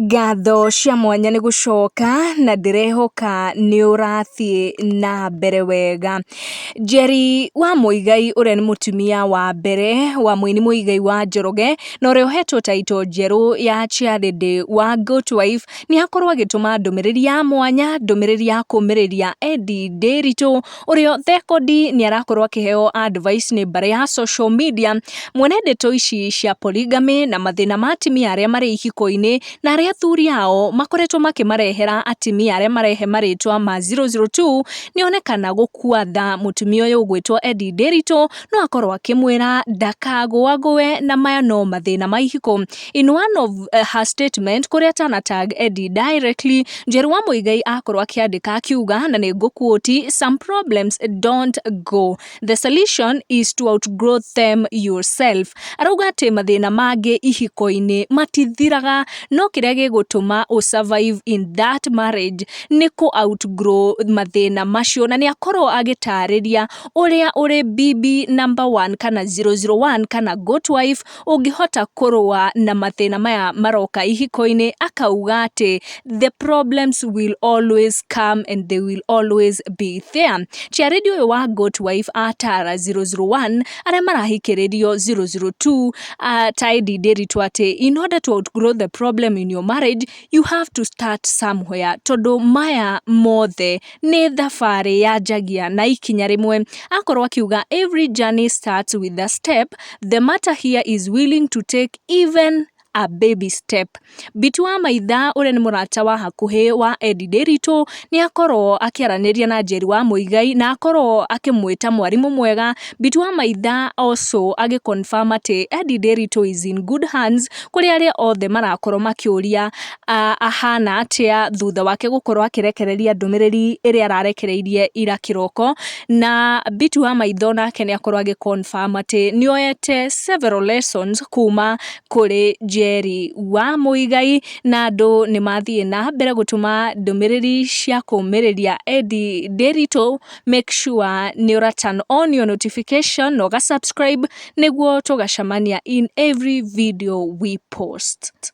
Ngatho cia mwanya nĩ gũcoka na ndĩrehoka nĩ ũrathiĩ na mbere wega. Njeri wa Muigai ũrĩa nĩ mũtumia wa mbere wa mũini Muigai wa Njoroge na ũrĩa ũhetwo title njerũ ya chairlady wa Good Wife, nĩ akorwo agĩtũma ndũmĩrĩri ya mwanya, ndũmĩrĩri ya kũmĩrĩria Eddie Ndiritu ũrĩa thekondi nĩ arakorwo akĩheo advice nĩ mbarĩ ya social media mwene ndeto ici cia polygamy na mathĩna ma atumia arĩa marĩ ihiko-inĩ na arĩa athuri ao makoretwo makĩmarehera atumia arĩa marehe marĩtwa ma 002. Nĩonekana gũkua tha mũtumia ũyũ ũgwĩtwo Eddie Ndiritu, no akorwo akĩmwĩra ndakagũagũe na maya no mathĩna ma ihiko. In one of her statement kũrĩa tana tag Eddie directly, Njeri wa Muigai akorwo akĩandĩka akiuga, na nĩ ngũquote, "Some problems don't go. The solution is to outgrow them yourself." Arauga atĩ mathĩna mangĩ ihiko-inĩ matithiraga, no kĩrĩa gĩgũtũma ũ survive in that marriage nĩ kũ outgrow mathĩna macio, na nĩ akorwo agĩtarĩria ũrĩa ũrĩ bibi number one kana 001 kana goat wife ũngĩhota kũrũa na mathĩna maya maroka ihiko-inĩ, akauga atĩ the problems will always come and they will always be there. Chairlady ũyũ wa goat wife atara 001 arĩa marahikĩrĩrio 002 ta Eddie Ndiritu atĩ in order to outgrow the problem in your marriage, you have to start somewhere, tondũ maya mothe nĩ thabarĩ yanjagia na ikinya rĩmwe. Akorwo akiuga, "Every journey starts with a step. The matter here is willing to take even a baby step." Bitu wa Maitha ũrĩa nĩ mũrata wa hakuhĩ wa Eddie Ndiritu nĩ akorwo akĩaranĩria na Njeri wa Muigai na akorwo akĩmwĩta mwarimũ mwega. Bitu wa Maitha also agĩ confirm atĩ Eddie Ndiritu is in good hands, kũrĩ arĩa othe marakorwo makĩũria ahana atĩa thutha wake gũkorwo akĩrekereria ndũmĩrĩri ĩrĩa ararekereirie ira kĩroko. Na Bitu wa Maitho nake nĩ akorwo agĩ confirm atĩ nĩoete several lessons kuma kũrĩ Njeri wa Muigai, na andũ nĩ mathiĩ na mbere gũtũma ndũmĩrĩri cia kũmĩrĩria Eddie Ndiritu. Make sure nĩ ũra turn on your notification na ũga subscribe nĩguo tũgacemania in every video we post.